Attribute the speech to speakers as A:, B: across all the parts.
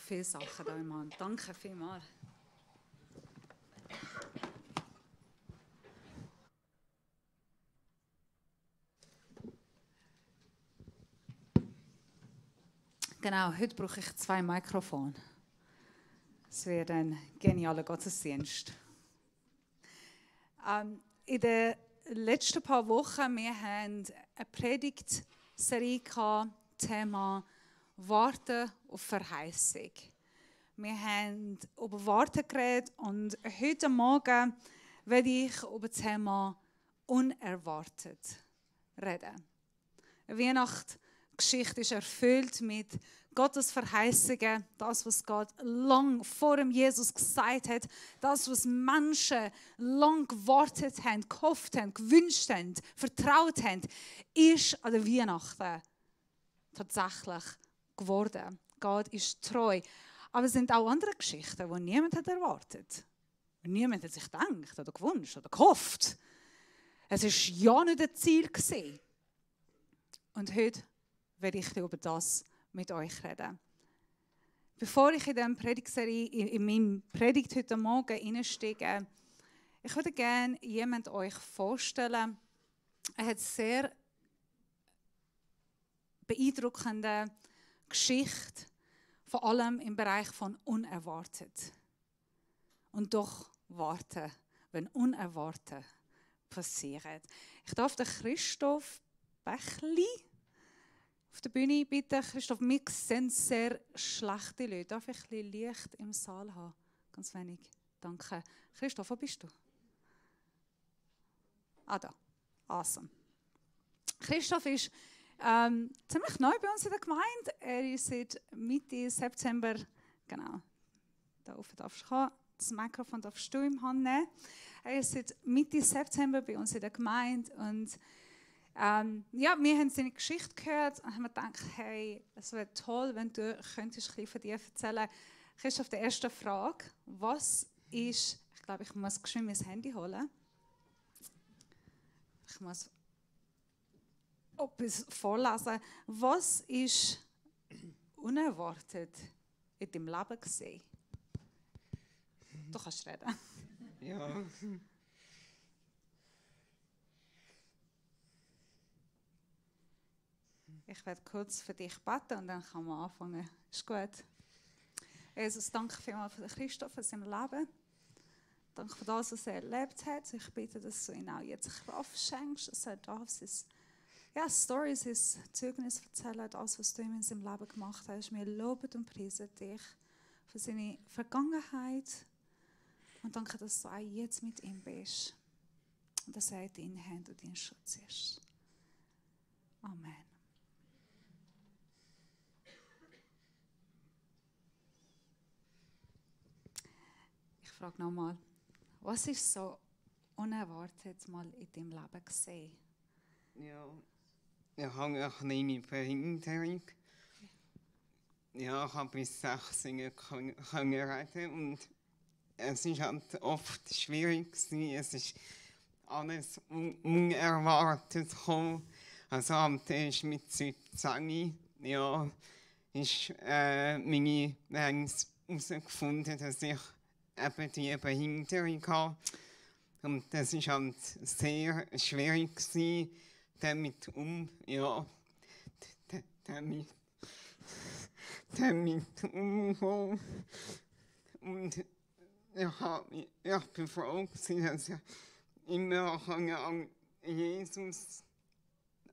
A: viele Sachen da im Hand. Danke vielmals. Genau, heute brauche ich 2 Mikrofone. Es wird ein genialer Gottesdienst. In den letzten paar Wochen wir haben eine Predigtserie gehabt, Thema Warten auf Verheißung. Wir haben über Warten geredet und heute Morgen werde ich über das Thema Unerwartet reden. Weihnachtsgeschichte ist erfüllt mit Gottes Verheißungen, das, was Gott lang vor dem Jesus gesagt hat, das, was Menschen lang gewartet haben, gehofft haben, gewünscht haben, vertraut haben, ist an der Weihnachten tatsächlich geworden. Gott ist treu. Aber es sind auch andere Geschichten, die niemand hat erwartet. Und niemand hat sich gedacht oder gewünscht oder gehofft. Es war ja nicht ein Ziel gewesen. Und heute werde ich über das mit euch reden. Bevor ich in dieser Predigtserie, in meinem Predigt heute Morgen hineinsteige, ich würde gerne jemanden euch vorstellen. Er hat sehr beeindruckende Geschichte, vor allem im Bereich von unerwartet. Und doch warten, wenn unerwartet passiert. Ich darf den Christoph Bächli auf der Bühne bitten. Christoph, wir sehen sehr schlechte Leute. Darf ich ein bisschen Licht im Saal haben? Ganz wenig. Danke. Christoph, wo bist du? Ah, da. Awesome. Christoph ist ziemlich neu bei uns in der Gemeinde. Er ist seit Mitte September, genau, da oben darfst du kommen. Das Mikrofon darfst du im Hand nehmen. Er ist seit Mitte September bei uns in der Gemeinde und ja, wir haben seine Geschichte gehört und haben gedacht, hey, es wäre toll, wenn du könntest ein bisschen von dir erzählen. Christoph, die erste Frage, was ist, ich glaube, ich muss geschwind mein Handy holen. Ich muss etwas vorlesen. Was ist unerwartet in deinem Leben gewesen? Du kannst reden.
B: Ja.
A: Ich werde kurz für dich beten und dann kann man anfangen. Ist gut. Jesus, danke vielmals für Christoph, für sein Leben. Danke für das, was er erlebt hat. Ich bitte, dass du ihm auch jetzt Kraft schenkst, dass er darf sein Storys, sein Zeugnis erzählen, das, was du ihm in seinem Leben gemacht hast. Wir loben und preisen dich für seine Vergangenheit und danke, dass du auch jetzt mit ihm bist und dass er in deinen Händen und dein Schutz ist. Amen. Ich frage nochmal, was ist so unerwartet mal in deinem Leben gesehen?
B: Ja, ich habe eine kleine Behinderung. Ja, ich habe bis 16 können reden und es ist halt oft schwierig gewesen. Es ist alles unerwartet gekommen. Also ist mit 17 ja, ist meine Lehrerin herausgefunden, dass ich eben die Behinderung habe. Und das war halt sehr schwierig gewesen, damit umzugehen. Und ich bin froh, dass ich immer an Jesus,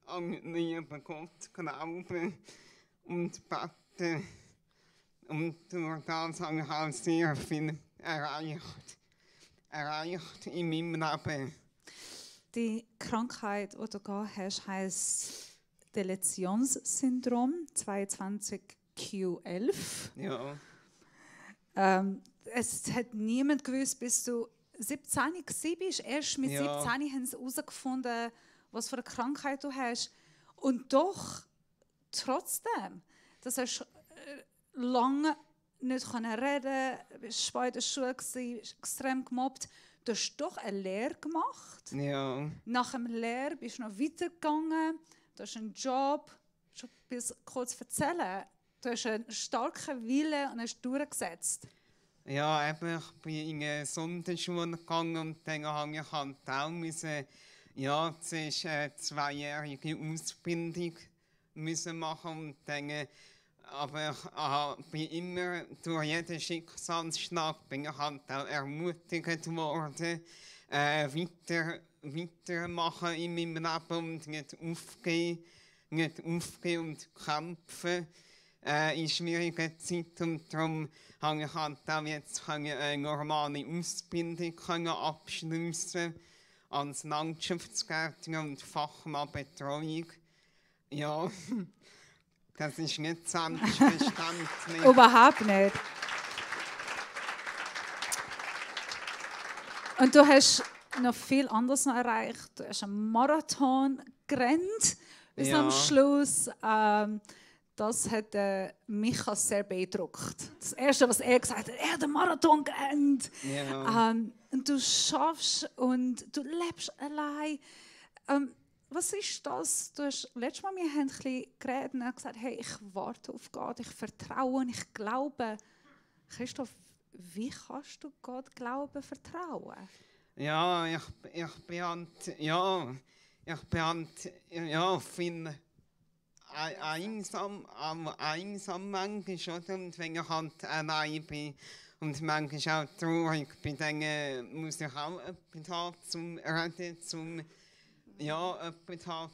B: an den lieben Gott glauben und beten. Und durch das habe ich auch sehr viel erreicht in meinem Leben.
A: Die Krankheit, die du gehabt hast, heisst Deletionssyndrom 22q11.
B: Ja.
A: Es hat niemand gewusst, bis du 17 warst. Erst mit 17 haben sie herausgefunden, was für eine Krankheit du hast. Und doch, trotzdem, das hast lange nicht reden, du warst spät in der Schule, extrem gemobbt. Du hast doch eine Lehre gemacht.
B: Ja.
A: Nach dem Lehre bist du noch weitergegangen. Du hast einen Job. Schon bis kurz erzählen. Du hast einen starken Willen und hast durchgesetzt.
B: Ja, eben, ich bin in eine Sonderschule gegangen und dann habe ich halt auch müssen, ja, zuerst eine 2-jährige Ausbildung müssen machen und dann, aber ich bin immer durch jeden Schicksalsschlag bin ich halt auch ermutigt worden, weitermachen in meinem Leben und nicht aufgeben und kämpfen in schwierigen Zeiten. Und darum habe ich halt auch jetzt eine normale Ausbildung abschließen als Landschaftsgärtner und Fachmannbetreuung. Ja, das ist nicht selbstverständlich.
A: Überhaupt nicht. Und du hast noch viel anderes noch erreicht. Du hast einen Marathon gerannt bis am Schluss. Das hat mich sehr beeindruckt. Das Erste, was er gesagt hat, er hat einen Marathon gerannt.
B: Ja.
A: Und du schaffst und du lebst allein. Was ist das? Du hast letztes Mal wir haben ein bisschen geredet und gesagt, hey, ich warte auf Gott, ich vertraue, ich glaube. Christoph, wie kannst du Gott glauben, vertrauen?
B: Ja, ich bin viel einsam manchmal, oder? Und wenn ich halt allein bin und manchmal auch traurig bin, dann muss ich auch jemanden haben zum Reden,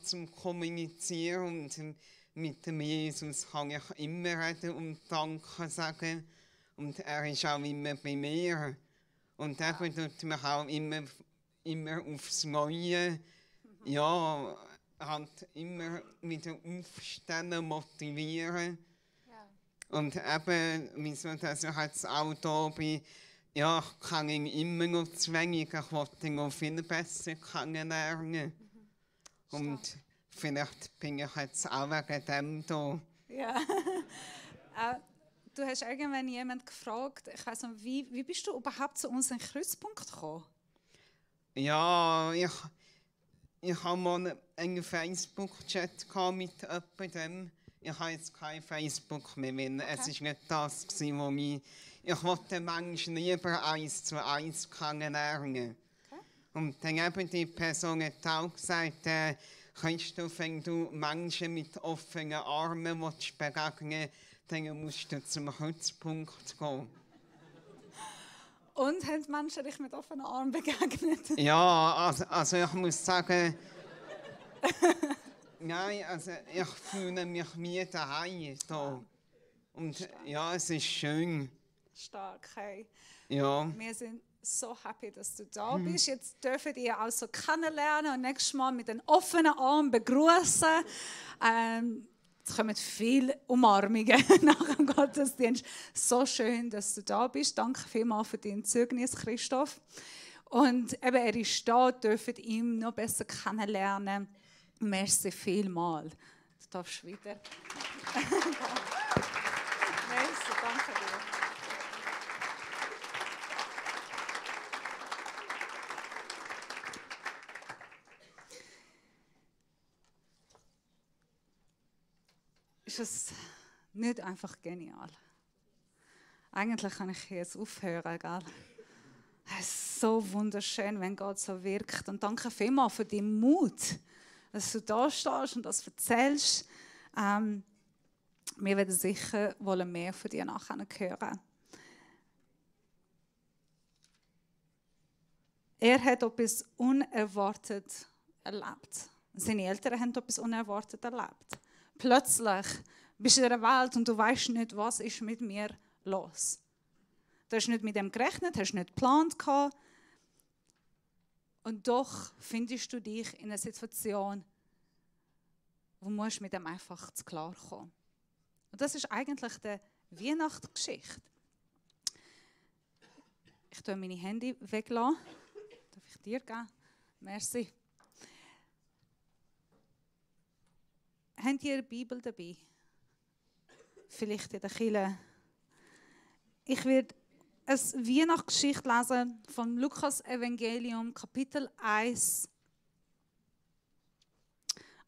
B: zum Kommunizieren. Und mit dem Jesus kann ich immer reden und Danke sagen. Und er ist auch immer bei mir. Und er tut mich auch immer aufs Neue, ja, halt immer wieder aufstellen, motivieren. Ja. Und eben, wieso dass ich jetzt auch da bin, ja, ich kann ihn immer noch zu wenig, ich wollte ihn noch viel besser kennenlernen. Und vielleicht bin ich jetzt auch wegen dem da.
A: Ja. Du hast irgendwann jemanden gefragt, ich weiss noch, wie bist du überhaupt zu unserem Kreuzpunkt gekommen?
B: Ja, ich habe mal einen Facebook-Chat mit jemandem. Ich habe jetzt kein Facebook mehr, weil es war nicht das, was mich... Ich wollte den Menschen lieber 1:1 kennenlernen. Okay. Und dann eben die Person hat auch gesagt, Christoph, wenn du Menschen mit offenen Armen begegnen willst, dann musst du zum Kreuzpunkt gehen.
A: Und haben Menschen dich mit offenen Armen begegnet?
B: Ja, also ich muss sagen, nein, also ich fühle mich wie daheim da. Und stark. Ja, es ist schön.
A: Stark, hey.
B: Ja.
A: Wir sind so happy, dass du da bist. Jetzt dürfen ihr also kennenlernen und nächstes Mal mit den offenen Armen begrüßen. Es kommen viele Umarmungen nach dem Gottesdienst. So schön, dass du da bist. Danke vielmals für dein Zeugnis, Christoph. Und eben, er ist da, dürft ihn noch besser kennenlernen. Merci vielmals. Du darfst wieder. Merci, danke dir. Ist es nicht einfach genial? Eigentlich kann ich jetzt aufhören, gell? Es ist so wunderschön, wenn Gott so wirkt. Und danke vielmals für deinen Mut, dass du da stehst und das erzählst. Wir werden sicher mehr von dir nachher hören. Er hat etwas unerwartet erlebt. Seine Eltern haben etwas unerwartet erlebt. Plötzlich bist du in der Welt und du weißt nicht, was ist mit mir los. Du hast nicht mit dem gerechnet, hast nicht geplant gehabt. Und doch findest du dich in einer Situation, wo du mit dem einfach zu klar kommen. Und das ist eigentlich die Weihnachtsgeschichte. Ich tue meine Handy weglassen. Darf ich dir geben? Merci. Habt ihr eine Bibel dabei? Vielleicht in der Kirche. Ich werde eine Weihnachtsgeschichte lesen vom Lukas-Evangelium, Kapitel 1,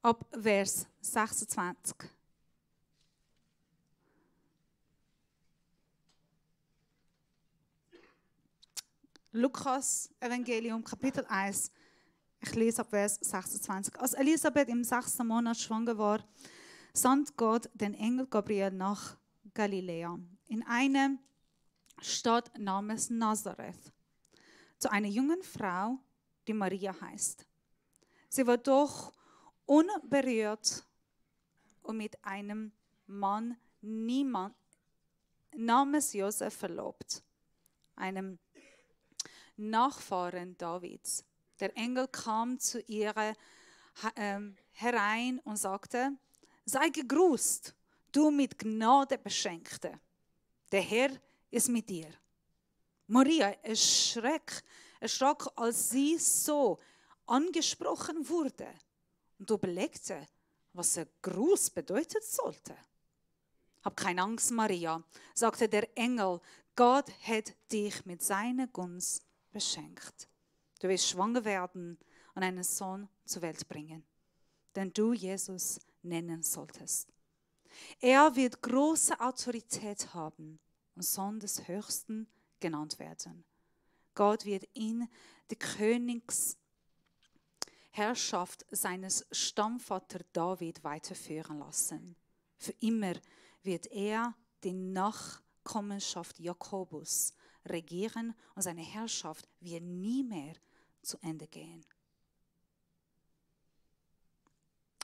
A: ab Vers 26. Lukas Evangelium, Kapitel 1. Ich lese ab Vers 26. Als Elisabeth im 6. Monat schwanger war, sandt Gott den Engel Gabriel nach Galiläa, in eine Stadt namens Nazareth, zu einer jungen Frau, die Maria heißt. Sie war doch unberührt und mit einem Mann namens Josef verlobt, einem Nachfahren Davids. Der Engel kam zu ihr herein und sagte: Sei gegrüßt, du mit Gnade Beschenkte. Der Herr ist mit dir. Maria erschrak, als sie so angesprochen wurde und überlegte, was ein Gruß bedeuten sollte. Hab keine Angst, Maria, sagte der Engel. Gott hat dich mit seiner Gunst beschenkt. Du wirst schwanger werden und einen Sohn zur Welt bringen, den du Jesus nennen solltest. Er wird große Autorität haben und Sohn des Höchsten genannt werden. Gott wird ihn die Königsherrschaft seines Stammvaters David weiterführen lassen. Für immer wird er die Nachkommenschaft Jakobus regieren und seine Herrschaft wird nie mehr zu Ende gehen.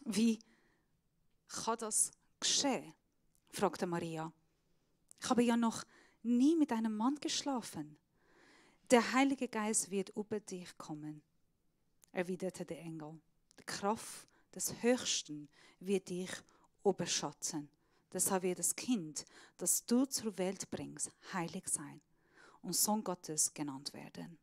A: Wie kann das geschehen? Fragte Maria. Ich habe ja noch nie mit einem Mann geschlafen. Der Heilige Geist wird über dich kommen, erwiderte der Engel. Die Kraft des Höchsten wird dich überschatten. Deshalb wird das Kind, das du zur Welt bringst, heilig sein und Sohn Gottes genannt werden.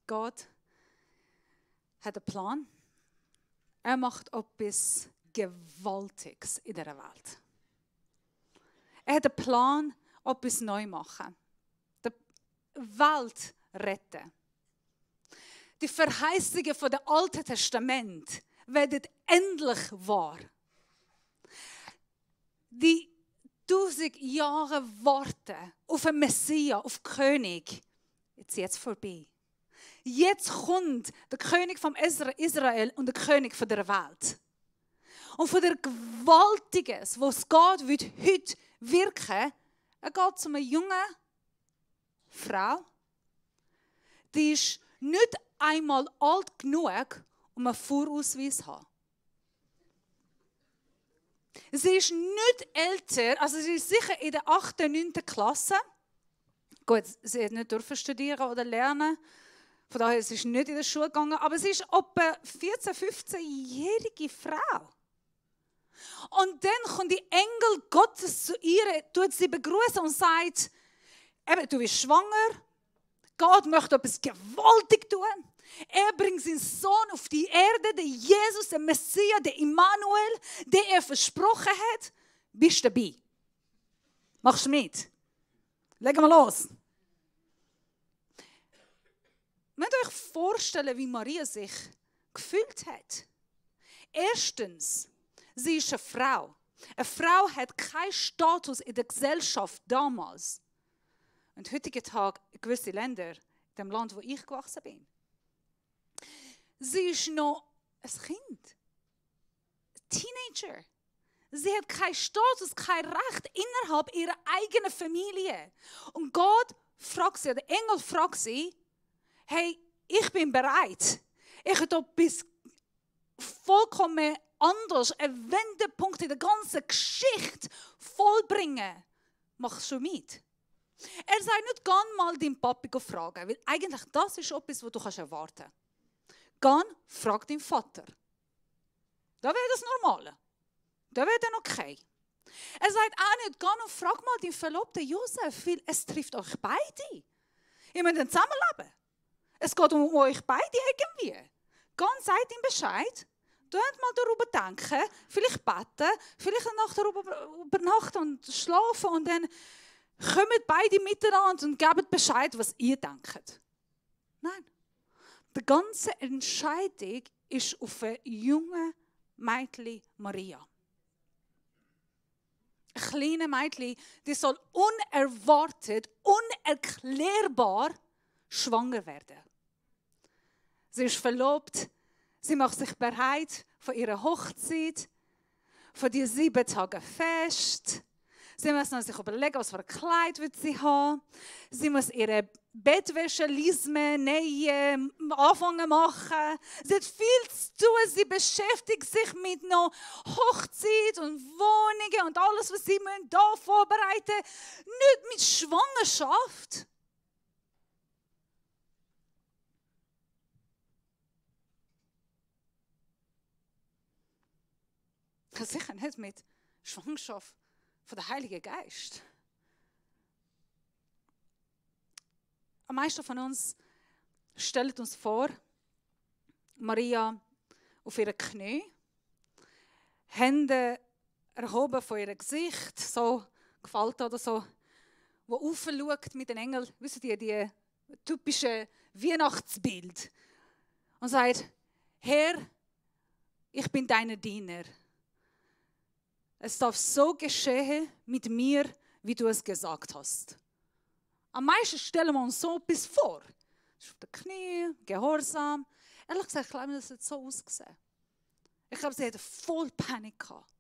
A: Gott hat einen Plan. Er macht etwas Gewaltiges in dieser Welt. Er hat einen Plan, etwas neu machen. Die Welt retten. Die Verheißungen von dem Alten Testament werden endlich wahr. Die 1000 Jahre warten auf einen Messias, auf den König, jetzt vorbei. Jetzt kommt der König von Israel und der König von der Welt. Und von der Gewaltiges, was Gott wird heute wirken, er geht zu einer jungen Frau, die ist nicht einmal alt genug, um einen Vorausweis zu haben. Sie ist nicht älter, also sie ist sicher in der 8. und 9. Klasse. Gut, sie hat nicht dürfen studieren oder lernen. Von daher ist sie nicht in die Schule gegangen, aber sie ist etwa 14-, 15-jährige Frau. Und dann kommt die Engel Gottes zu ihr, tut sie begrüßen und sagt, eben, du bist schwanger, Gott möchte etwas gewaltig tun. Er bringt seinen Sohn auf die Erde, den Jesus, den Messias, den Immanuel, den er versprochen hat. Bist du dabei? Machst du mit? Legen wir los. Ihr könnt euch vorstellen, wie Maria sich gefühlt hat. Erstens, sie ist eine Frau. Eine Frau hat keinen Status in der Gesellschaft damals. Und heutigen Tag in gewissen Ländern, in dem Land, wo ich gewachsen bin. Sie ist noch ein Kind. Ein Teenager. Sie hat keinen Status, kein Recht innerhalb ihrer eigenen Familie. Und Gott fragt sie, der Engel fragt sie, hey, ich bin bereit. Ich will etwas vollkommen anderes, einen Wendepunkt in der ganzen Geschichte vollbringen. Machst du mit? Er sagt nicht, geh mal deinen Papi fragen, weil eigentlich das ist etwas, was du erwarten kannst. Geh, frag deinen Vater. Das wäre das Normale. Das wäre dann okay. Er sagt auch nicht, geh und frag mal deinen Verlobten Josef, weil es trifft euch beide. Ihr müsst dann zusammenleben. Es geht um euch beide irgendwie. Geh und sagt ihm Bescheid. Denkt mal darüber denken, vielleicht beten, vielleicht eine Nacht darüber übernachten und schlafen und dann kommt beide miteinander und gebt Bescheid, was ihr denkt. Nein. Die ganze Entscheidung ist auf eine junge Mädchen Maria. Ein kleines Mädchen, die soll unerwartet, unerklärbar schwanger werden. Sie ist verlobt, sie macht sich bereit für ihre Hochzeit, für die 7 Tage Fest. Sie muss sich überlegen, was für ein Kleid wird sie haben. Sie muss ihre Bettwäsche, Lisme, Nähen, anfangen machen. Sie hat viel zu tun. Sie beschäftigt sich mit noch Hochzeit und Wohnungen und alles, was sie da vorbereiten müssen. Nicht mit Schwangerschaft. Sicher nicht mit Schwangerschaft von der Heilige Geist. Am meisten von uns stellen uns vor, Maria auf ihren Knie, Hände erhoben von ihrem Gesicht, so gefaltet oder so, wo aufschaut mit den Engeln, wissen die typische Weihnachtsbild und sagt: Herr, ich bin dein Diener. Es darf so geschehen mit mir, wie du es gesagt hast. Am meisten stellen wir uns so etwas vor. Auf den Knie, gehorsam. Ehrlich gesagt, ich glaube, das hat so ausgesehen. Ich glaube, sie hatte voll Panik gehabt.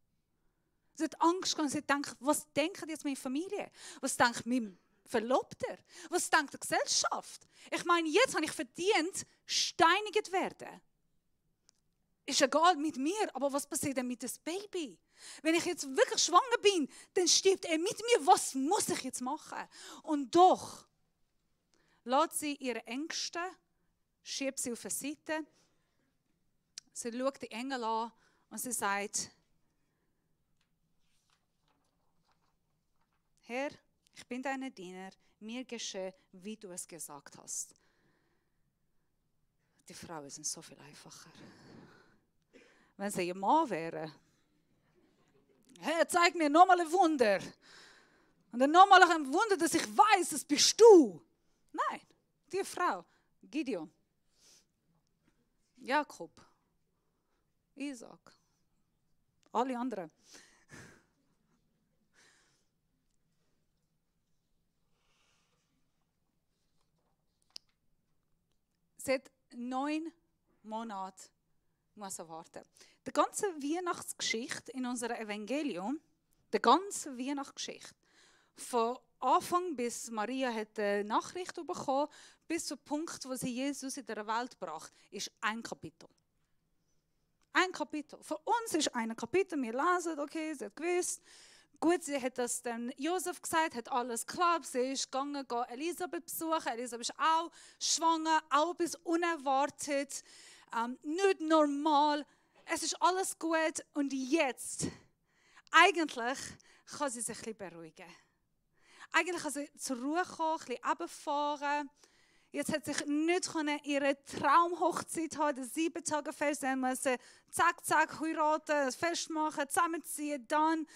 A: Sie hat Angst gehabt. Sie hat gedacht, was denkt jetzt meine Familie? Was denkt mein Verlobter? Was denkt die Gesellschaft? Ich meine, jetzt habe ich verdient, steinigt zu werden. Ist egal mit mir, aber was passiert denn mit dem Baby? Wenn ich jetzt wirklich schwanger bin, dann stirbt er mit mir. Was muss ich jetzt machen? Und doch lässt sie ihre Ängste, schiebt sie auf eine Seite. Sie schaut die Engel an und sie sagt: Herr, ich bin dein Diener, mir geschehe, wie du es gesagt hast. Die Frauen sind so viel einfacher. Wenn sie ein Mann wären, Herr, zeig mir nochmal ein Wunder. Und dann nochmal ein Wunder, dass ich weiß, das bist du. Nein, die Frau, Gideon, Jakob, Isaac, alle anderen. Sie hat 9 Monate warten. Die ganze Weihnachtsgeschichte in unserem Evangelium, die ganze Weihnachtsgeschichte, von Anfang bis Maria hat eine Nachricht bekommen, bis zum Punkt, wo sie Jesus in der Welt brachte, ist ein Kapitel. Ein Kapitel. Für uns ist ein Kapitel, wir lesen, okay, sie hat gewusst. Gut, sie hat das dann Josef gesagt, hat alles geklappt. Sie ist gegangen, Elisabeth besuchen. Elisabeth ist auch schwanger, auch bis unerwartet. Nicht normal, es ist alles gut und jetzt, eigentlich kann sie sich ein bisschen beruhigen. Eigentlich kann sie zur Ruhe kommen, ein bisschen runterfahren. Jetzt hat sich nicht ihre Traumhochzeit haben, das 7 Tage Fest, dann muss sie zack, zack heiraten, das Fest machen, zusammenziehen, dann.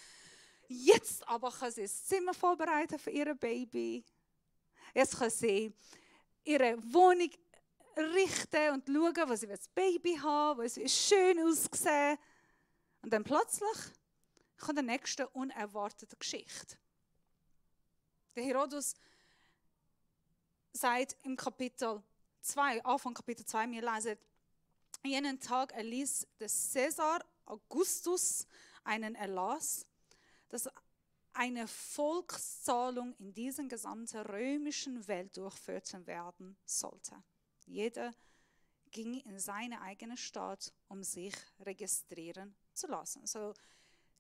A: Jetzt aber kann sie das Zimmer vorbereiten für ihr Baby. Jetzt kann sie ihre Wohnung richten und schauen, was sie das Baby haben, was sie schön aussehen. Und dann plötzlich kommt die nächste unerwartete Geschichte. Der Herodes sagt im Kapitel 2, Anfang Kapitel 2, wir lesen: Jenen Tag erließ der Caesar Augustus einen Erlass, dass eine Volkszahlung in dieser gesamten römischen Welt durchführt werden sollte. Jeder ging in seine eigene Stadt, um sich registrieren zu lassen. So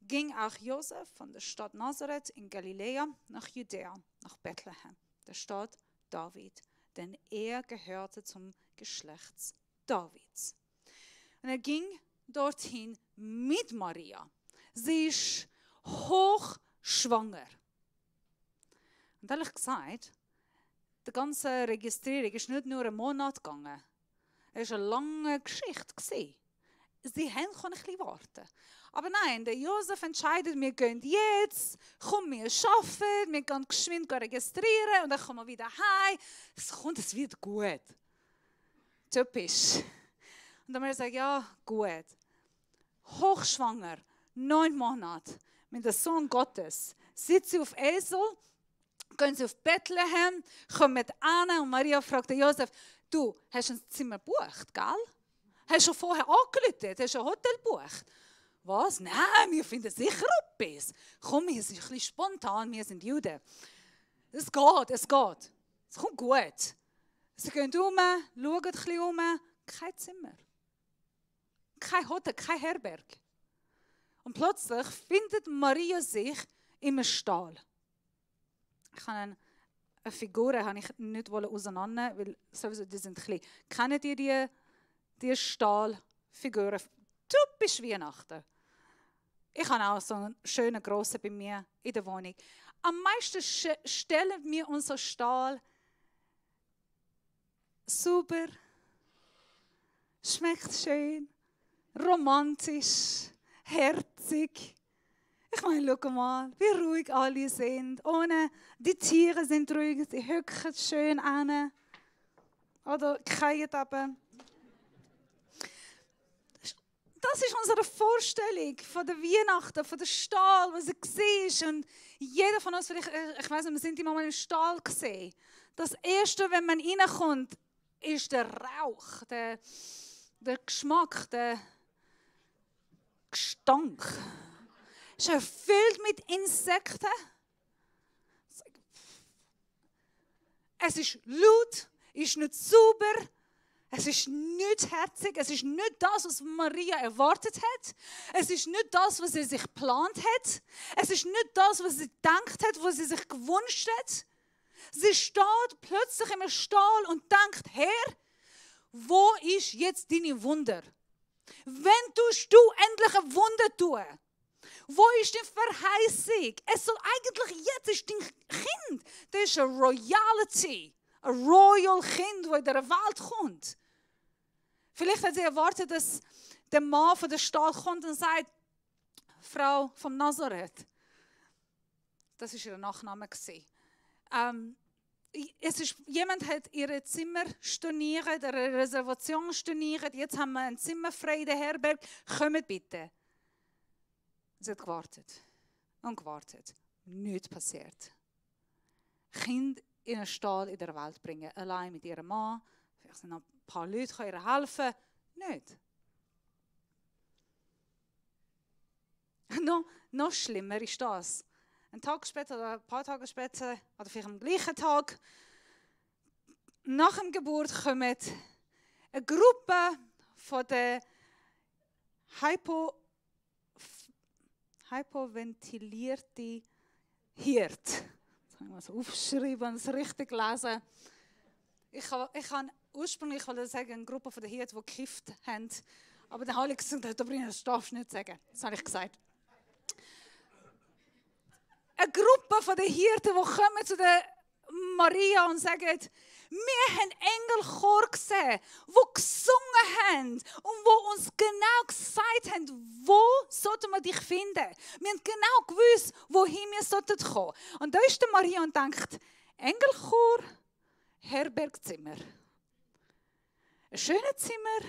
A: ging auch Josef von der Stadt Nazareth in Galiläa nach Judäa, nach Bethlehem, der Stadt David, denn er gehörte zum Geschlecht Davids. Und er ging dorthin mit Maria. Sie ist hochschwanger. Und ehrlich gesagt, die ganze Registrierung ist nicht nur einen Monat gegangen. Es war eine lange Geschichte. Sie konnten ein bisschen warten. Aber nein, der Josef entscheidet, wir gehen jetzt, komm, wir arbeiten, wir gehen geschwind registrieren und dann kommen wir wieder heim. Es wird gut. Typisch. Und dann haben wir gesagt, ja, gut. Hochschwanger, 9 Monate. mit dem Sohn Gottes. Sitzt sie auf Esel, gehen sie auf Bethlehem, kommen an und Maria fragt Josef, du, hast ein Zimmer gebucht, gell? Hast du schon vorher angerufen? Hast du ein Hotel gebucht? Was? Nein, wir finden sicher etwas. Komm, wir sind ein bisschen spontan, wir sind Juden. Es geht. Es kommt gut. Sie gehen schauen ein bisschen um, kein Zimmer. Kein Hotel, kein Herberg. Und plötzlich findet Maria sich in einem Stall. Ich habe eine Figur, habe ich nicht auseinander, weil sowieso die sind klein. Kennt ihr die Stahlfiguren? Typisch Weihnachten. Ich habe auch so einen schönen grossen bei mir in der Wohnung. Am meisten stellen wir unseren Stall super, schmeckt schön, romantisch, herzig. Ich meine, schau mal, wie ruhig alle sind. Die Tiere sind ruhig, sie hücken schön an. Oder keinen eben. Das ist unsere Vorstellung von der Weihnachten, von der Stall, was er war. Und jeder von uns, vielleicht, ich weiss nicht, wir sind immer mal im Stall gesehen. Das Erste, wenn man reinkommt, ist der Rauch, der Geschmack, der Gestank. Es ist erfüllt mit Insekten. Es ist laut, ist nicht sauber. Es ist nicht herzig, es ist nicht das, was Maria erwartet hat. Es ist nicht das, was sie sich geplant hat. Es ist nicht das, was sie gedacht hat, was sie sich gewünscht hat. Sie steht plötzlich im Stall und denkt, Herr, wo ist jetzt deine Wunder? Wenn tust du endlich ein Wunder tun? Wo ist die Verheißung? Es soll eigentlich jetzt ist dein Kind. Das ist eine Royalty. Ein Royal Kind, das in der Welt kommt. Vielleicht hat sie erwartet, dass der Mann von der Stall kommt und sagt, Frau vom Nazareth. Das war ihr Nachname. Jemand hat ihr Zimmer storniert, eine Reservation storniert. Jetzt haben wir ein Zimmer frei in der Herberg. Kommt bitte. Sie hat gewartet und gewartet. Nichts passiert. Kind in einen Stall in der Welt bringen, allein mit ihrem Mann. Vielleicht sind noch ein paar Leute, die ihr helfen. Nicht. Noch schlimmer ist das. Ein Tag später oder ein paar Tage später, oder vielleicht am gleichen Tag, nach der Geburt kommt eine Gruppe von den hypoventilierten Hirten. Das habe ich mal so aufgeschrieben und es richtig gelesen. Ich kann ursprünglich sagen, eine Gruppe von den Hirten, die gekifft haben. Aber dann habe ich gesagt, das darfst du nicht sagen. Das habe ich gesagt. Eine Gruppe von den Hirten, die kommen zu der Maria und sagen, wir haben Engelchor gesehen, die gesungen haben und die uns genau gesagt haben, wo sollten wir dich finden. Wir haben genau gewusst, wohin wir sollten kommen. Und da ist die Maria und denkt, Engelchor, Herbergzimmer. Ein schönes Zimmer,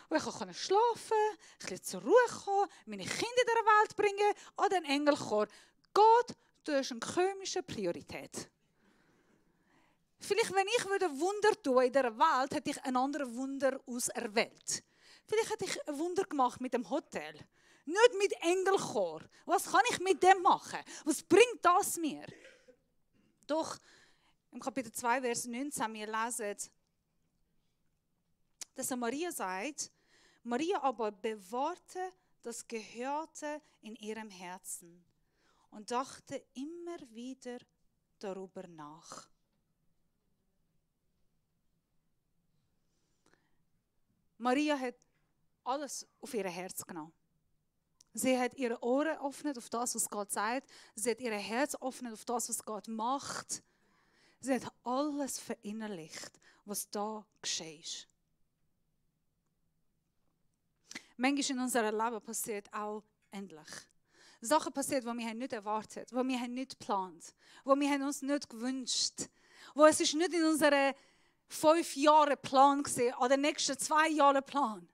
A: wo ich auch schlafen kann, ein bisschen zur Ruhe kommen, meine Kinder in der Welt bringen oder ein Engelchor. Gott, du hast eine komische Priorität. Vielleicht, wenn ich Wunder tun in dieser Welt, hätte ich ein anderes Wunder auserwählt. Vielleicht hätte ich ein Wunder gemacht mit dem Hotel. Nicht mit Engelchor. Was kann ich mit dem machen? Was bringt das mir? Doch, im Kapitel 2, Vers 19, wir lesen, dass Maria sagt, Maria aber bewahrte das Gehörte in ihrem Herzen und dachte immer wieder darüber nach. Maria hat alles auf ihr Herz genommen. Sie hat ihre Ohren geöffnet auf das, was Gott sagt. Sie hat ihr Herz geöffnet auf das, was Gott macht. Sie hat alles verinnerlicht, was da geschieht. Manchmal in unserem Leben passiert auch ähnlich. Sachen passieren, die wir nicht erwartet haben, die wir nicht geplant haben, die wir uns nicht gewünscht haben. Es ist nicht in unserem 5 Jahre Plan gesehen oder nächsten 2 Jahre Plan.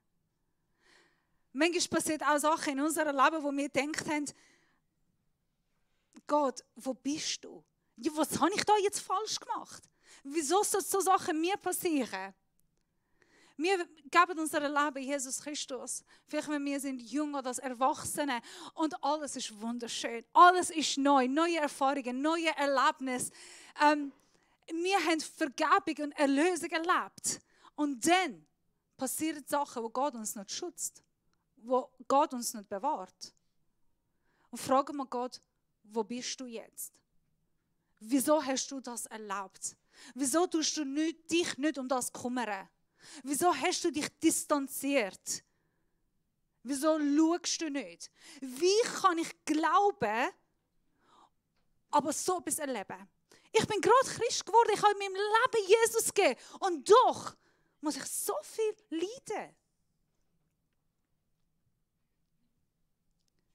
A: Manchmal passiert auch Sachen in unserem Leben, wo wir gedacht haben, Gott, wo bist du? Ja, was habe ich da jetzt falsch gemacht? Wieso soll so Sachen mir passieren? Wir geben unser Leben Jesus Christus. Vielleicht, wenn wir sind jung oder als Erwachsene und alles ist wunderschön. Alles ist neu, neue Erfahrungen, neue Erlebnisse. Wir haben Vergebung und Erlösung erlebt. Und dann passieren Sachen, wo Gott uns nicht schützt, wo Gott uns nicht bewahrt. Und fragen wir Gott, wo bist du jetzt? Wieso hast du das erlebt? Wieso tust du dich nicht um das kümmern? Wieso hast du dich distanziert? Wieso schaust du nicht? Wie kann ich glauben, aber so etwas erleben? Ich bin gerade Christ geworden, ich habe in meinem Leben Jesus gegeben. Und doch muss ich so viel leiden.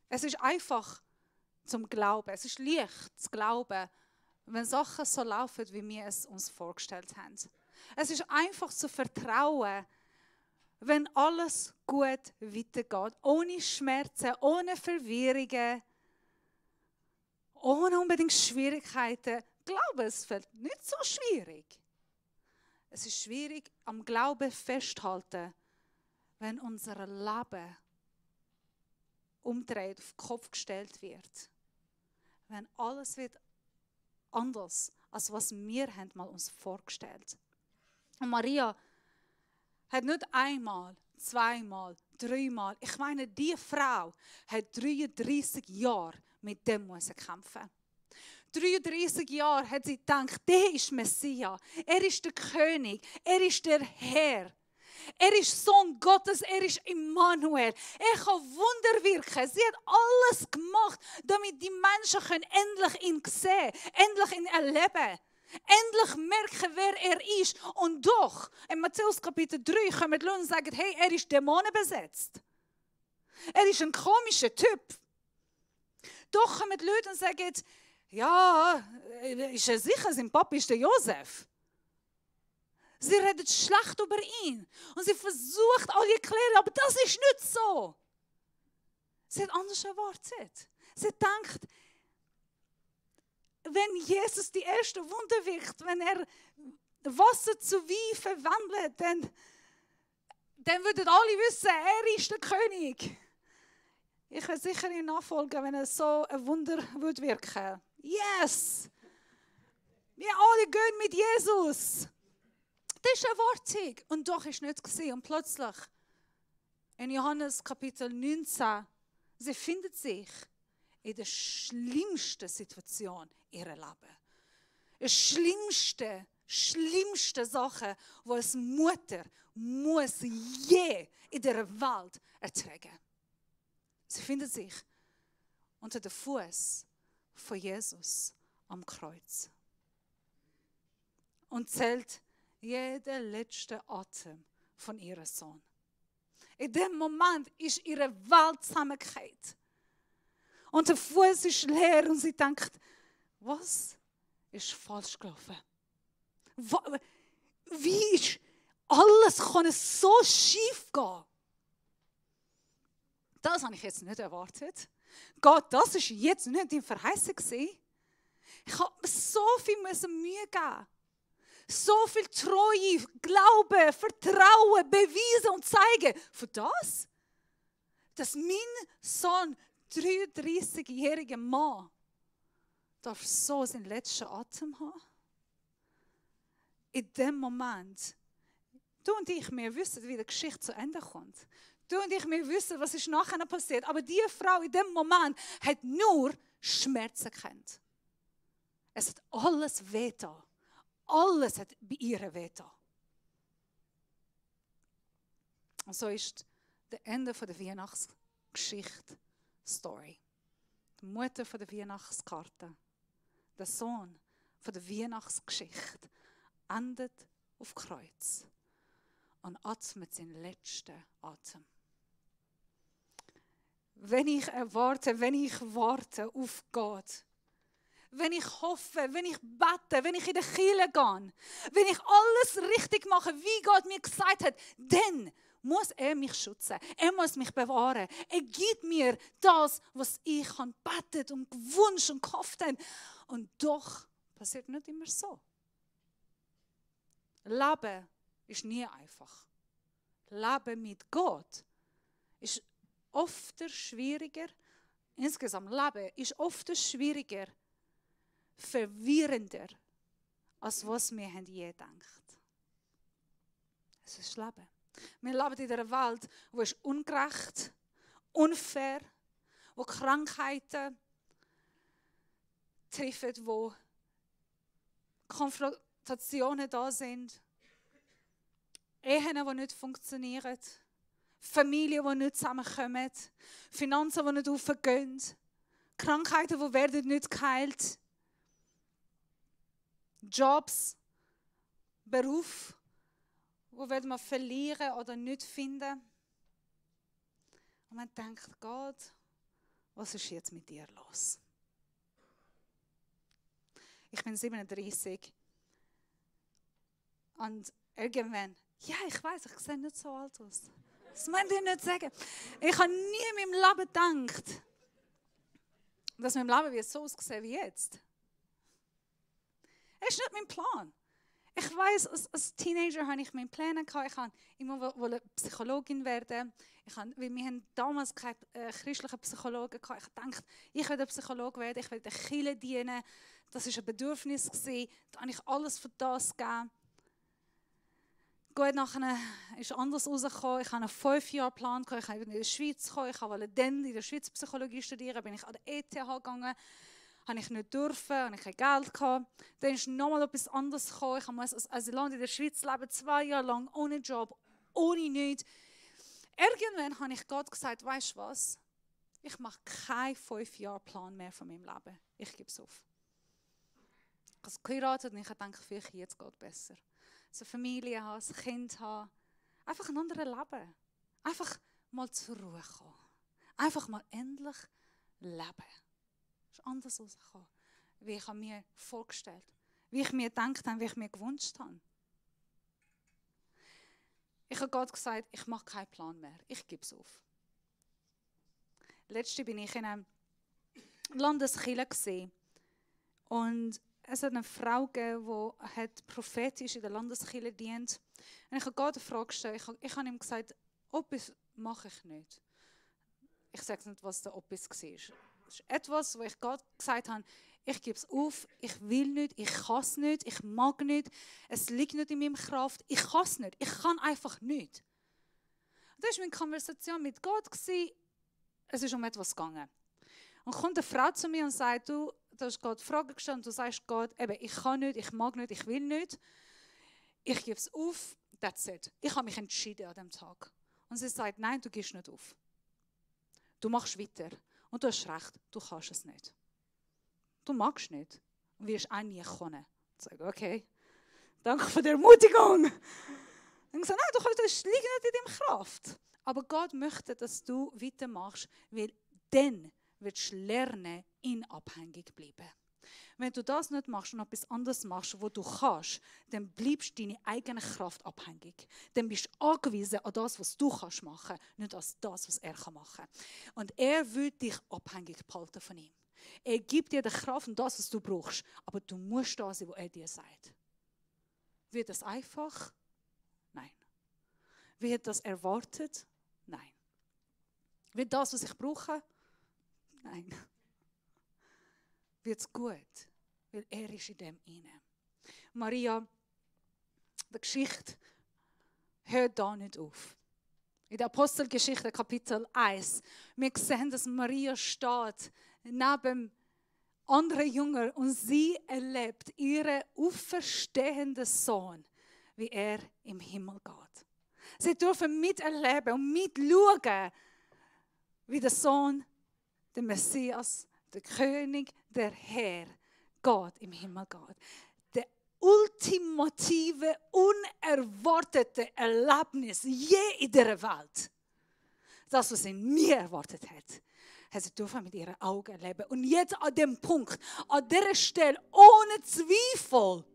A: Es ist einfach zum Glauben. Es ist leicht zu glauben, wenn Sachen so laufen, wie wir es uns vorgestellt haben. Es ist einfach zu vertrauen, wenn alles gut weitergeht. Ohne Schmerzen, ohne Verwirrungen, ohne unbedingt Schwierigkeiten. Glauben, es fällt nicht so schwierig. Es ist schwierig, am Glauben festzuhalten, wenn unser Leben umdreht, auf den Kopf gestellt wird. Wenn alles wird anders, als was wir haben mal uns vorgestellt. Und Maria hat nicht einmal, zweimal, dreimal, ich meine, die Frau hat 33 Jahre mit dem müssen kämpfen. 33 Jahre hat sie gedacht, der ist Messias, er ist der König, er ist der Herr. Er ist Sohn Gottes, er ist Immanuel. Er kann Wunder wirken. Sie hat alles gemacht, damit die Menschen endlich ihn sehen, endlich ihn erleben, endlich merken, wer er ist. Und doch, in Matthäus Kapitel 3 kommen die Leute und sagen, hey, er ist dämonenbesetzt. Er ist ein komischer Typ. Doch kommen die Leute und sagen, ja, ist er sicher, sein Papa ist der Josef. Sie redet schlecht über ihn. Und sie versucht, alle zu erklären, aber das ist nicht so. Sie hat anders erwartet. Sie denkt, wenn Jesus die erste Wunder wirkt, wenn er Wasser zu Wein verwandelt, dann würden alle wissen, er ist der König. Ich werde sicher ihm nachfolgen, wenn er so ein Wunder würde wirken. Yes! Wir alle gehen mit Jesus. Das ist Erwartung. Und doch ist nicht gesehen. Und plötzlich, in Johannes Kapitel 19, sie findet sich in der schlimmsten Situation ihrer Leben. Die schlimmste Sache, die als Mutter muss je in der Welt ertragen. Sie findet sich unter dem Fuß von Jesus am Kreuz. Und zählt jeder letzte Atem von ihrem Sohn. In dem Moment ist ihre Welt zusammengefallen. Und der Fuß ist leer und sie denkt, was ist falsch gelaufen? Wie ist alles kann es so schief gehen? Das habe ich jetzt nicht erwartet. Gott, das ist jetzt nicht dein Verheißen gewesen. Ich habe mir so viel Mühe geben. So viel Treue, Glaube, Vertrauen beweisen und zeigen. Für das? Dass mein Sohn, 33-jähriger Mann, darf so seinen letzten Atem haben? In dem Moment, du und ich, wir wissen, wie die Geschichte zu Ende kommt. Du und ich, wir wissen, was ist nachher passiert. Aber diese Frau in dem Moment hat nur Schmerzen gekannt. Es hat alles wehgetan. Alles hat bei ihr wehgetan. Und so ist das Ende der Weihnachtsgeschichte Story. Die Mutter der Weihnachtskarte, der Sohn der Weihnachtsgeschichte, endet auf Kreuz und atmet seinen letzten Atem. Wenn ich warte auf Gott, wenn ich hoffe, wenn ich bete, wenn ich in die Kirche gehe, wenn ich alles richtig mache, wie Gott mir gesagt hat, dann muss er mich schützen. Er muss mich bewahren. Er gibt mir das, was ich gebetet und gewünscht und gehofft habe. Und doch passiert nicht immer so. Leben ist nie einfach. Leben mit Gott ist oft schwieriger. Insgesamt Leben ist oft schwieriger, verwirrender, als was wir je gedacht. Es ist Leben. Wir leben in einer Welt, wo es ungerecht, unfair, wo Krankheiten treffen, wo Konfrontationen da sind, Ehen, die nicht funktionieren, Familien, die nicht zusammenkommen, Finanzen, die nicht aufgehen, Krankheiten, die werden nicht geheilt, Jobs, Beruf, wo werden wir verlieren oder nicht finden. Und man denkt, Gott, was ist jetzt mit dir los? Ich bin 37 und irgendwann, ja, ich weiß, ich sehe nicht so alt aus. Das meint ihr nicht sagen. Ich habe nie in meinem Leben gedacht, dass mein Leben so aussehen wie jetzt. Das ist nicht mein Plan. Ich weiss, als Teenager hatte ich meine Pläne. Ich wollte immer Psychologin werden. Weil wir haben damals keine christlichen Psychologen hatten. Ich dachte, ich werde Psychologe werden, ich werde der Kirche dienen. Das war ein Bedürfnis. Da habe ich alles für das gegeben. Gut, nachher ist anders rausgekommen. Ich hatte einen 5-Jahr-Plan. Ich wollte in die Schweiz kommen. Ich wollte dann in der Schweiz Psychologie studieren. Bin ich an der ETH gegangen. Habe ich nicht dürfen, habe ich kein Geld gehabt. Dann ist nochmal etwas anderes gekommen. Ich musste als Asylant in der Schweiz leben, 2 Jahre lang, ohne Job, ohne nichts. Irgendwann habe ich Gott gesagt, weißt du was? Ich mache keinen 5-Jahr-Plan mehr von meinem Leben. Ich gebe es auf. Ich habe geheiratet und ich dachte, vielleicht jetzt geht es besser. So eine Familie haben, ein Kind haben. Einfach ein anderes Leben. Einfach mal zur Ruhe kommen. Einfach mal endlich leben. Es ist anders rausgekommen, wie ich mir vorgestellt habe. Wie ich mir gedacht habe, wie ich mir gewünscht habe. Ich habe Gott gesagt, ich mache keinen Plan mehr. Ich gebe es auf. Letzte bin ich in einer Landeskirche gesehen und es hat eine Frau gegeben, die prophetisch in der Landeskirche dient. Und ich habe Gott eine Frage gestellt. Ich habe ihm gesagt, Opis mache ich nicht. Ich sage nicht, was der Opis war. Das ist etwas, wo ich Gott gesagt habe, ich gebe es auf, ich will nicht, ich kann es nicht, ich mag nicht, es liegt nicht in meiner Kraft, ich kann es nicht, ich kann einfach nicht. Und das war meine Konversation mit Gott. Es ist um etwas gegangen. Und kommt eine Frau zu mir und sagt, du hast Gott Fragen gestellt und du sagst Gott, eben, ich kann nicht, ich mag nicht, ich will nicht. Ich gebe es auf, that's it. Ich habe mich entschieden an diesem Tag. Und sie sagt, nein, du gibst nicht auf. Du machst weiter. Und du hast recht, du kannst es nicht. Du magst nicht. Und wirst auch nie können. Ich sage, okay, danke für die Ermutigung. Und ich sage, nein, das liegt nicht in deiner Kraft. Aber Gott möchte, dass du weitermachst, weil dann wirst du lernen, ihn abhängig bleiben. Wenn du das nicht machst und etwas anderes machst, wo du kannst, dann bleibst du deine eigene Kraft abhängig. Dann bist du angewiesen an das, was du kannst machen, nicht an das, was er machen kann. Und er will dich abhängig behalten von ihm. Er gibt dir die Kraft und das, was du brauchst. Aber du musst da sein, wo er dir sagt. Wird das einfach? Nein. Wird das erwartet? Nein. Wird das, was ich brauche? Nein. Wird es gut, weil er ist in dem inne. Maria, die Geschichte hört da nicht auf. In der Apostelgeschichte, Kapitel 1, wir sehen, dass Maria steht neben anderen Jüngern und sie erlebt ihren auferstehenden Sohn, wie er im Himmel geht. Sie dürfen miterleben und mitschauen, wie der Sohn, der Messias, der König, der Herr, Gott im Himmel geht. Der ultimative, unerwartete Erlebnis je in dieser Welt. Das, was sie nie erwartet hat, hat sie dürfen mit ihren Augen erleben. Und jetzt an dem Punkt, an dieser Stelle, ohne Zweifel,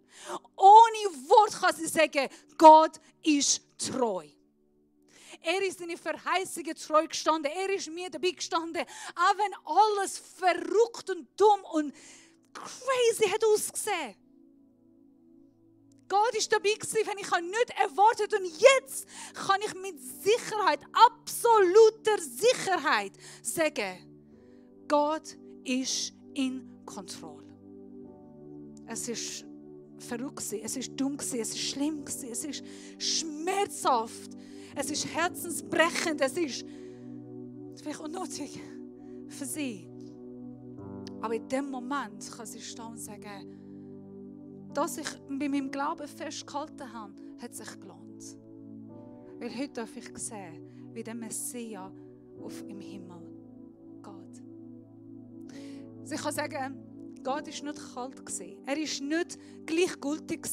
A: ohne Wort kann sie sagen, Gott ist treu. Er ist seine Verheißungen treu gestanden. Er ist mir dabei gestanden. Auch wenn alles verrückt und dumm und crazy hat ausgesehen. Gott ist dabei gewesen, wenn ich nicht erwartet habe. Und jetzt kann ich mit Sicherheit, absoluter Sicherheit sagen, Gott ist in Kontrolle. Es ist verrückt gewesen, es ist dumm gewesen, es ist schlimm gewesen, es ist schmerzhaft, es ist herzensbrechend, es ist vielleicht unnötig für sie. Aber in dem Moment kann sie stehen und sagen, dass ich bei meinem Glauben festgehalten habe, hat sich gelohnt. Weil heute darf ich sehen, wie der Messias im Himmel geht. Also ich kann sagen, Gott war nicht kalt. Er war nicht gleichgültig.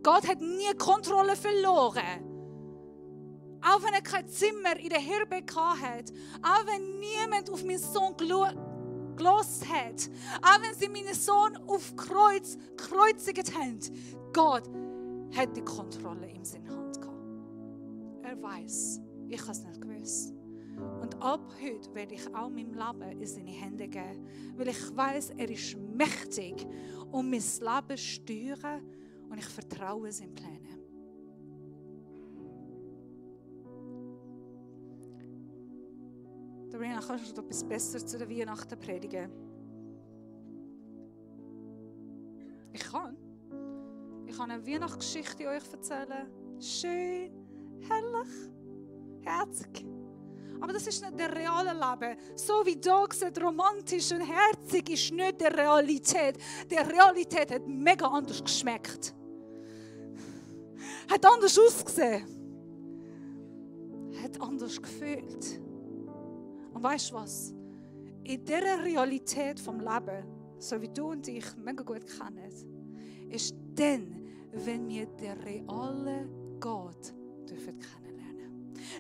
A: Gott hat nie die Kontrolle verloren. Auch wenn er kein Zimmer in der Herberge hatte, auch wenn niemand auf meinen Sohn gelassen hat, auch wenn sie meinen Sohn auf Kreuz gekreuzigt haben, Gott hat die Kontrolle in seiner Hand gehabt. Er weiß, ich habe es nicht gewusst. Und ab heute werde ich auch mein Leben in seine Hände geben, weil ich weiß, er ist mächtig und mein Leben steuern und ich vertraue seinen Plänen. Darina, kannst du etwas besser zu der Weihnachten predigen? Ich kann eine Weihnachtsgeschichte euch erzählen. Schön, herrlich, herzig. Aber das ist nicht der reale Leben. So wie da gesagt, romantisch und herzig ist nicht der Realität. Die Realität hat mega anders geschmeckt. Hat anders ausgesehen. Hat anders gefühlt. Und weißt du was? In dieser Realität vom Leben, so wie du und ich mega gut kennen, ist dann, wenn wir den realen Gott kennenlernen.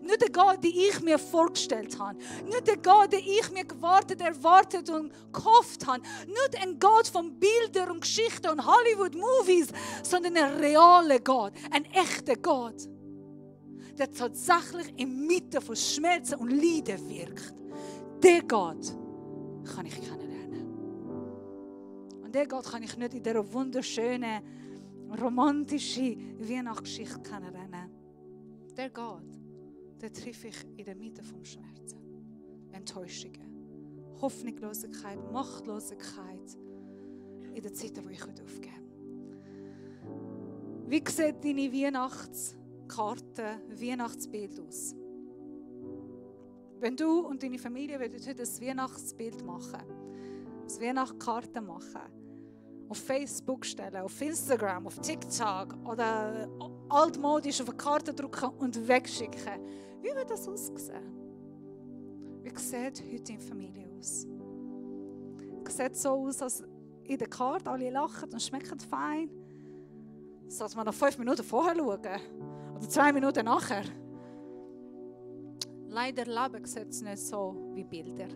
A: Nicht der Gott, den ich mir vorgestellt habe. Nicht der Gott, den ich mir gewartet, erwartet und gehofft habe. Nicht ein Gott von Bildern und Geschichten und Hollywood-Movies, sondern ein realer Gott, ein echter Gott, der tatsächlich inmitten von Schmerzen und Leiden wirkt. Der Gott kann ich kennenlernen. Und der Gott kann ich nicht in dieser wunderschönen, romantischen Weihnachtsgeschichte kennenlernen. Der Gott, den treffe ich in der Mitte vom Schmerzen. Enttäuschungen, Hoffnungslosigkeit, Machtlosigkeit in den Zeiten, wo ich aufgebe. Wie sieht deine Weihnachtskarte, Weihnachtsbild aus? Wenn du und deine Familie heute ein Weihnachtsbild machen, eine Weihnachtskarte machen, auf Facebook stellen, auf Instagram, auf TikTok oder altmodisch auf eine Karte drucken und wegschicken, wie wird das aussehen? Wie sieht heute deine Familie aus? Es sieht so aus, als in der Karte alle lachen und schmecken fein. Sollte man noch 5 Minuten vorher schauen oder 2 Minuten nachher? Leider Leben sieht es nicht so wie Bilder.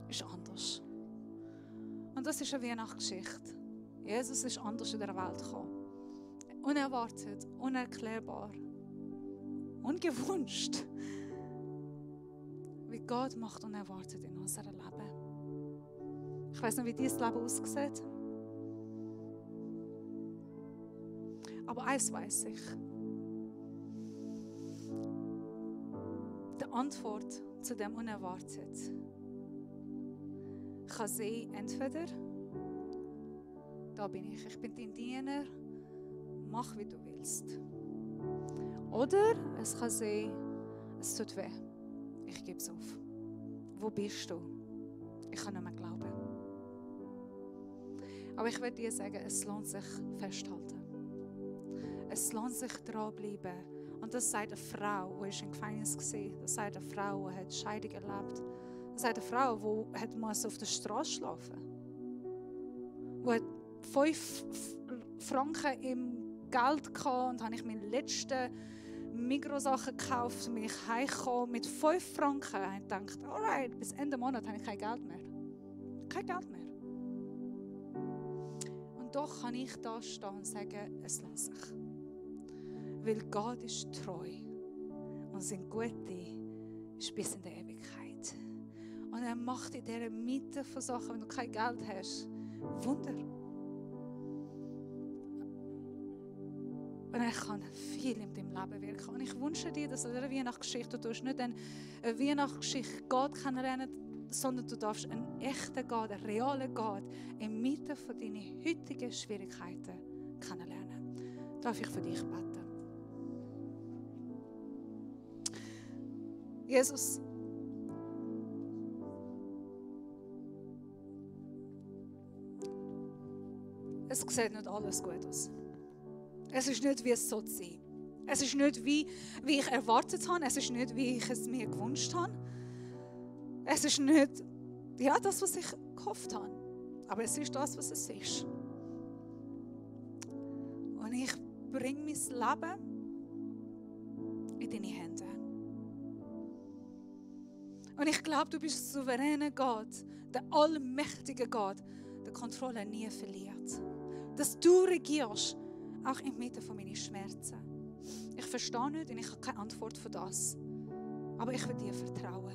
A: Ist anders. Und das ist eine Weihnachtsgeschichte. Jesus ist anders in der Welt gekommen. Unerwartet, unerklärbar, ungewünscht. Wie Gott macht unerwartet in unserem Leben. Ich weiß nicht, wie dieses Leben aussieht. Aber eins weiß ich. Die Antwort zu dem Unerwartet kann sein, entweder da bin ich bin dein Diener, mach wie du willst. Oder es kann sein, es tut weh, ich gebe es auf. Wo bist du? Ich kann nicht mehr glauben. Aber ich werde dir sagen, es lohnt sich festhalten. Es lohnt sich dranbleiben. Und das sagt eine Frau, die im Gefängnis war. Das sagt eine Frau, die Scheidung erlebt. Das sagt eine Frau, die auf der Straße schlafen musste. Die 5 Franken im Geld hatte und habe ich meine letzten Migros-Sachen gekauft und bin ich heimgekommen mit 5 Franken. Und ich dachte, alright, bis Ende Monat habe ich kein Geld mehr. Kein Geld mehr. Und doch kann ich da stehen und sagen, es lohnt sich. Weil Gott ist treu. und sein Gute ist bis in die Ewigkeit. Und er macht in dieser Mitte von Sachen, wenn du kein Geld hast, Wunder. Und er kann viel in deinem Leben wirken. Und ich wünsche dir, dass du in dieser Weihnachtsgeschichte, du nicht eine Weihnachtsgeschichte Gott kennenlernen, sondern du darfst einen echten Gott, einen realen Gott inmitten von deinen heutigen Schwierigkeiten kennenlernen. Darf ich für dich beten? Jesus, es sieht nicht alles gut aus. Es ist nicht, wie es sein soll. Es ist nicht, wie ich erwartet habe. Es ist nicht, wie ich es mir gewünscht habe. Es ist nicht das, was ich gehofft habe. Aber es ist das, was es ist. Und ich bringe mein Leben in deine Hände. Und ich glaube, du bist ein souveräner Gott, der allmächtige Gott, der Kontrolle nie verliert. Dass du regierst, auch inmitten von meinen Schmerzen. Ich verstehe nicht und ich habe keine Antwort für das. Aber ich will dir vertrauen.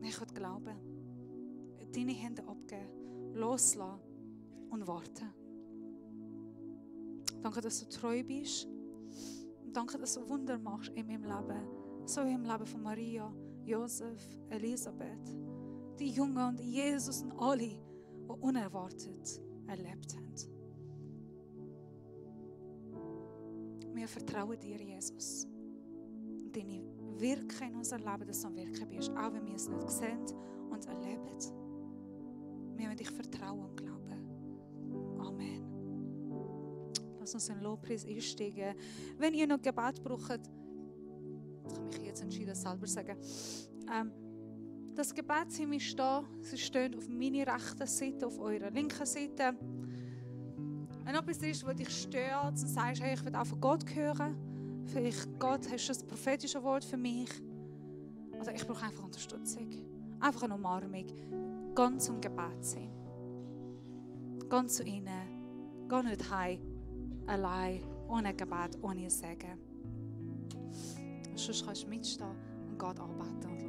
A: Ich will glauben, deine Hände abgeben, loslassen und warten. Danke, dass du treu bist. Und danke, dass du Wunder machst in meinem Leben. So wie im Leben von Maria, Josef, Elisabeth. Die Jungen und Jesus und alle, die unerwartet erlebt haben. Wir vertrauen dir, Jesus. Und deine Wirken in unserem Leben, dass du am Wirken bist, auch wenn wir es nicht sehen und erleben. Wir wollen dich vertrauen und glauben. Amen. Lass uns in den Lobpreis einsteigen. Wenn ihr noch Gebet braucht, ich habe mich jetzt entschieden, selber zu sagen. Das Gebetsteam ist da. Sie stehen auf meiner rechten Seite, auf eurer linken Seite. Wenn etwas ist, was dich stört und sagst, hey, ich will auch von Gott hören, vielleicht Gott, hast du ein prophetisches Wort für mich? Oder ich brauche einfach Unterstützung. Einfach eine Umarmung. Geh zum Gebet sein. Geh zu ihnen. Geh nicht heim, allein, ohne Gebet, ohne Segen. Sonst kannst du mitstehen und Gott anbeten.